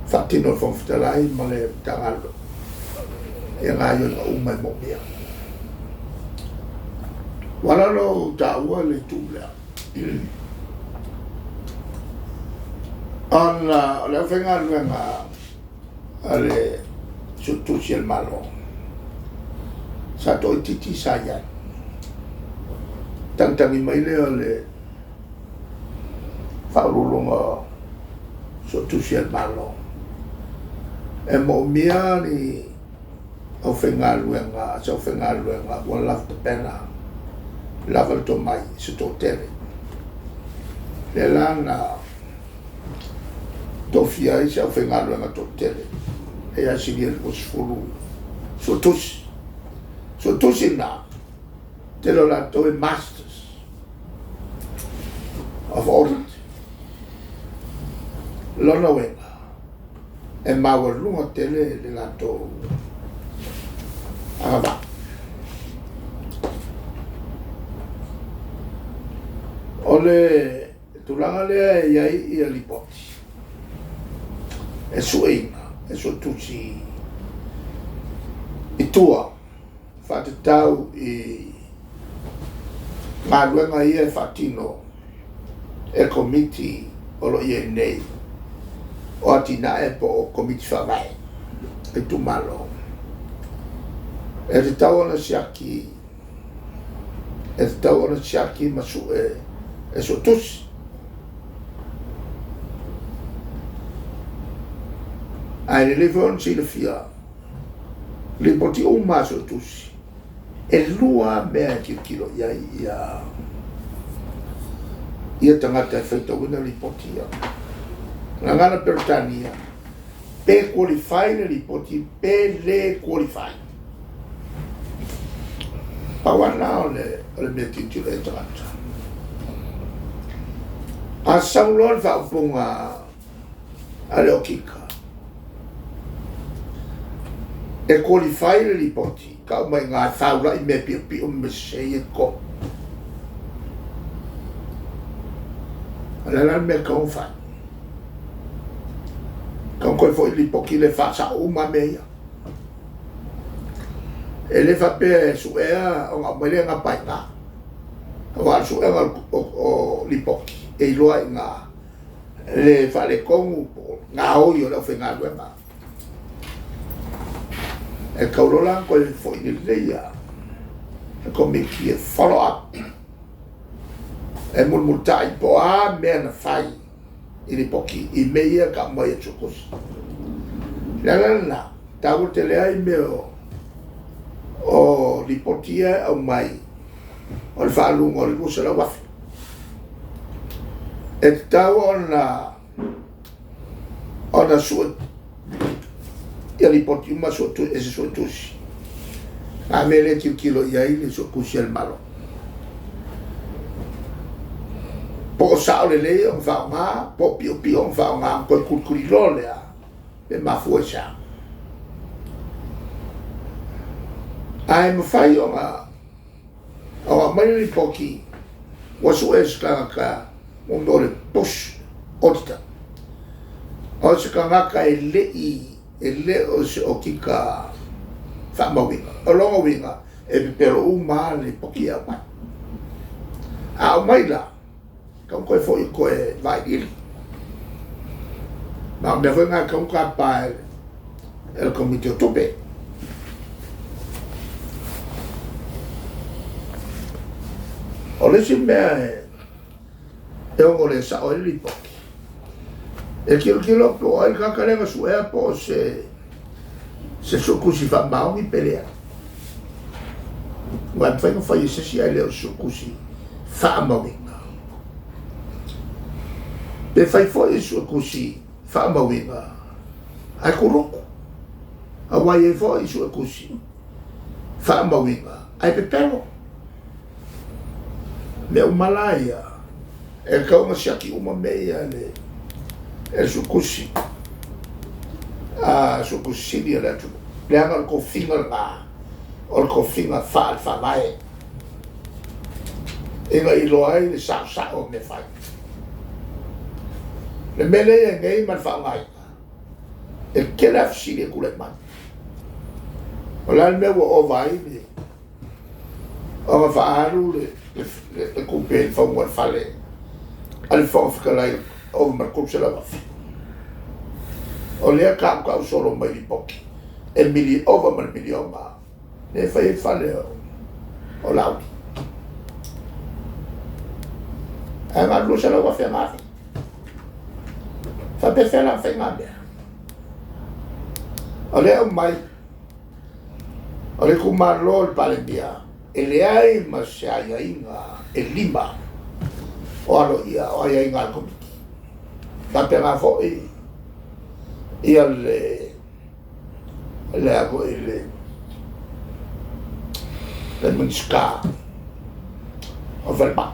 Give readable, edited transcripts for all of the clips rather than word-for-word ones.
Faatino e le Fofoga Fetalai ma le Matagaluega ia gaoioiga uma e moomia. Ua ala ona ou taua le itu lea, ona o le aufaigaluega a le Suetusi a le Malo, sa toaitiiti sa i ai. Tagitagi mai lea o le Faauluuluga o Suetusi a le Malo, e moomia ni aufaigaluega, se aufaigaluega ua lava tapena, lava le tomai i se toatele. Lea la na tofia ai se aufaigaluega toatele e asilia i le 20 suetusi. Suetusi na, tele o latou e Masters of Audit. Lona uiga, e maualuga tele le latou agavaa. O le tulaga lea e i ai ia lipoti e sueina, e suetusi i tua faatatau i galuega ia e faatino e Komiti o lo o i ai nei o atinae po o Komiti Faavae a itumalo. E tatau ona siaki, e tatau ona siaki ma sue e suetusi. Ae lelei foi ona silafia lipoti uma a Suetusi, e lua lava mea e tilotilo i ai ia ia tagata e faitauina lipoti ia. Gagana Peretania, pe qualify le lipoti pe le qualify. Pau lava lena o le, o le mea e tilotilo i ai tagata. A sau loa le faaupuga a le okika e qualify le lipoti tau mai iga e faulai mea piopio ma mea sese ia i totonu. O le a la le mea e tatau ona fai? Tatau ona toe foi le lipoti lea e faasao uma lava mea ia. E le faapea e suea ona aumai lea gapa i ina. Aua o le suega o lipoti e iloa ai i ina le faaletonu po o gaoi o le aufaigaluega. E tatau loa la ona toe foi lelei lava le Komiti e follow up, e mulimulitai po o a mea na fai i lipoti i mea ia e tau mai e Suetusi. O le ala lena, e taua tele ai mea o lipoti ia e aumai o le faaaluga o le $200,000. E tatau ona sue ia lipoti uma e se suetusi. A mea lea e tilotilo i ai le suetusi a le Malo. Po o sao lelei ona faaaoga, po o piopio ona faaaoga, ona toe tulituliloa lea pe mafua i se a. Ae mafai ona aumai le lipoti ua sue e se tagata mo mea o le bush auditor. O se tagata e le i, e le o se okika faamauina. O lona uiga, e pepelo uma lava le lipoti e aumai. A aumai la, tatau ona toe foi e toe vailiili. Ma o mea foi na e tatau ona tapa e le Komiti o Tupe. O le isi mea e ono le sao ai le lipoti, e tilotilo po o ai le tagata lea na suea po o se se suetusi faamaoni pe leai. Aua e mafai ona fai e se isi ae le o se suetusi faamauina. Pe fai foi e suetusi faamauina ae kuluku. Aua e i ai foi suetusi faamauina ae pepelo. Mea uma la ia, e tatau ona siaki uma mea ia e le e le suetusi, a suetusi sili a le atunuu. Leaga o le tofiga lena, o le tofiga faale-faavae ina ia iloa ai le saosao o mea fai. Le mea lea e i ai nei ma le faaaogaina. E tele lava fesili e tulai mai. O le a le mea ua ova ai le ona faaalu le tupe i le fauga o le fale a le Fofoga Fetalai ova ma le $300,000. O lea tautau solo mai lipoti e mili ova ma le miliona lea e fai ai fale o Laauli. Ae na o le $200,000 na ave. Faapefea la ona fai na mea? O lea e aumai o le itumalo o le Palemia e leai ma se aiaiga e 5 o aloaia o aiaiga a le Komiti. Faapena foi ia le le a foi le le Minisita o Falemai.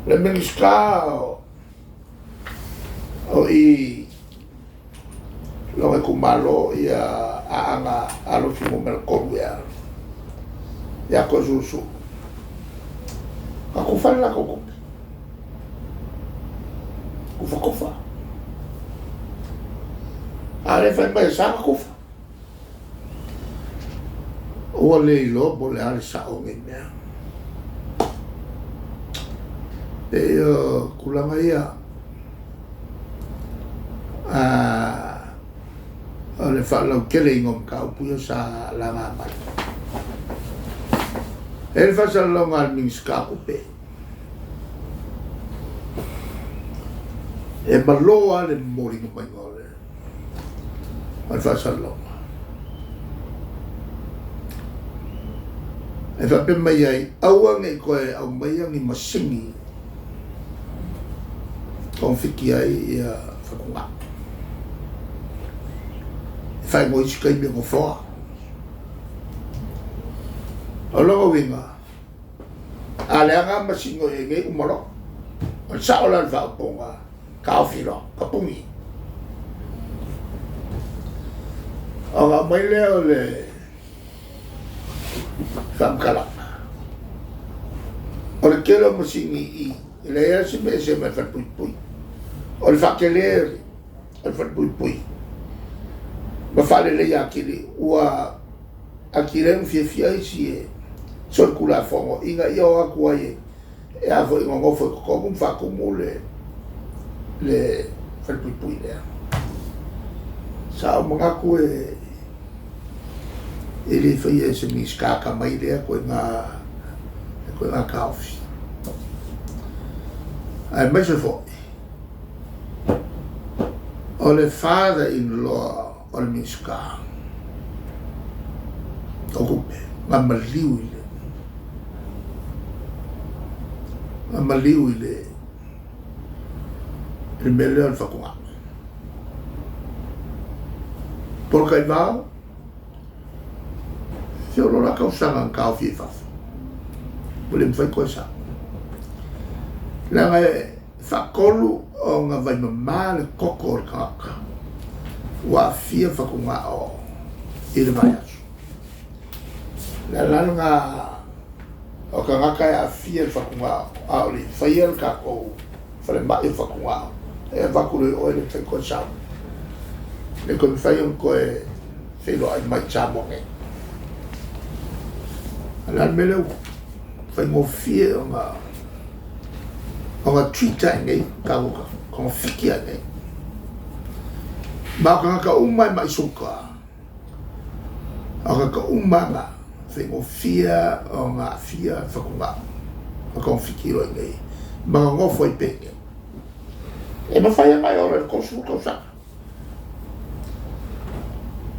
Le Minisita o i lona itumalo ia Aana Alofi Nu.3 ea ia Toesulusulu, na tufa le latou tupe, tufatufa. A o lea e fai mai e sa ona tufa. Ua le iloa po o le a le sao o nei mea. Pei o tulaga ia o le faalauteleina o mataupu ia sa laga mai. E i ai le faasalalauga a le Minisita o Tupe, e malo lava le momoliga maiga o le o le faasalalauga. E faapea mai ai, aua ne i toe aumaia ni masini togafiti ai ia fatugao. E faaigoa isi taimi o nofoa. O lona uiga, a leaga masini o i ai nei, uma loa. O le sao la o le faaupuga, taofi loa, tapuni. Ona aumai lea o le faamatalaga, o le tele o masini i i, e leai lava se mea e ese mai le falepuipui. O le faatele o le falepuipui ma faaleleia atili, ua atili ai ona fiafia isi e solitulafono ina ia o atu ai e a foi nonofo i totonu ma faatumu le le falepuipui lea. Sa ou manatu e e le faia e se Minisita atamai lea koiga koiga taofi. Aemaise foi o le father in law o le Minisita o Tupe na maliu i le na maliu i le i le mea lea o le fatugao. Polataivao, feolo la tausaga na taofi ai i fafo, ua le mafai toe sau. Leaga e faatolu ona vaimama le toto o le tagata ua aafia fatugao i le vaiaso. O le ala lena o tagata e aafia i le fatugao a o le i faia le tatou falemai o fatugao, e avatu loa i oe le mafai toe sau. Le toe mafai ona toe feiloai mai i Samoa nei. O le a le mea lea ua faigofie ona ona treat ai nei tagata, togafiti ai nei. Ma o tagata uma e mai suka, o tagata uma na faigofie ona aafia fatugao ma togafiti loa i nei, ma nonofo ai pea i nei. E mafai ona e ola i le 30 tausaga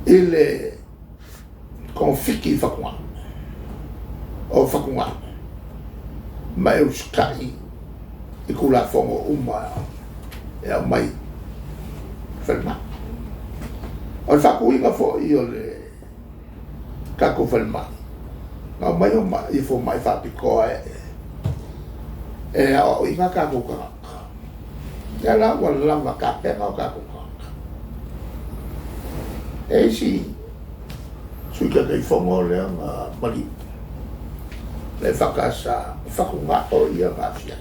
i le togafiti i fatugao, o fatugao ma e usitai i Tulafono uma e aumai i falemai. O le faatuina foi o le tatou falemai, na aumai i fomai faapitoa e aoaoina tatou tagata. Lea la ua lava tapena o tatou tagata. E isi Sui Taitaifono lea na maliu le EFKS, o fatugao ia na aafia ai.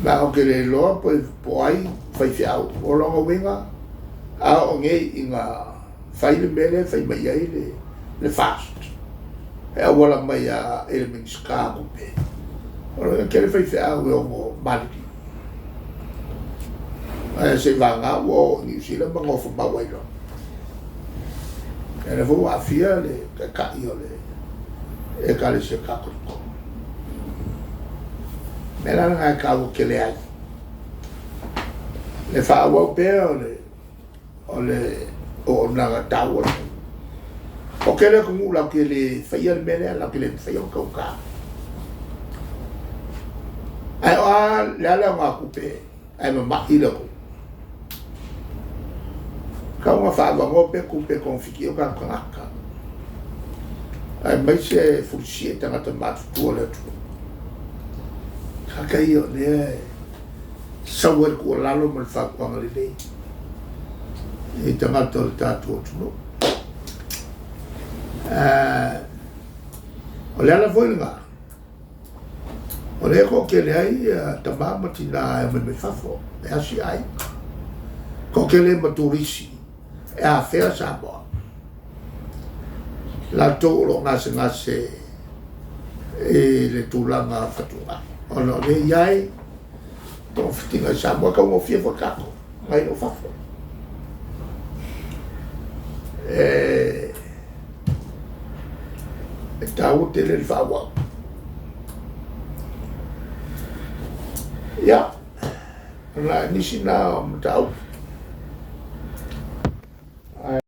Ma ou te le iloa po o ai faifeau. O lona uiga, a oo nei ina fai le mea lea e fai mai ai le FAST, e auala mai lava i le Minisita o Tupe, o lona uiga e tele faifeau e ono maliliu. Ae seiavagana ua o i Niu Sila ma nofomau ai loa. Ia lea foi ua aafia le Taitai o le Ekalesia Katoliko. O le mea la lena e taua tele ai le faaauau pea o le o le auaunaga taua lenei. O tele atunuu latou te le faia le mea lea, latou te le mafaia ona tauta. Ae o a, le a le aoga tupe ae mama'i le atunuu? Tau ona faaavanoa pea tupe e togafiti ai o tatou tagata, aemaise e fulisia i tagata matutua o le atunuu. Tagata ia o lea e sau ai le tuualalo ma le fautuaga lelei i tagata o le tatou atunuu. O le ala foi lena, o lea e toatele ai tama ma tina e omai mai fafo e asi aiga, toatele ma turisi e afea Samoa, latou o lo o gasegase i le tulaga fatugao, ona o lea e i ai togafitiga i Samoa, e taugofie foi tatou nai lo fafo. E taua tele le faaauau. Ia, o nai nisi na o mataupu.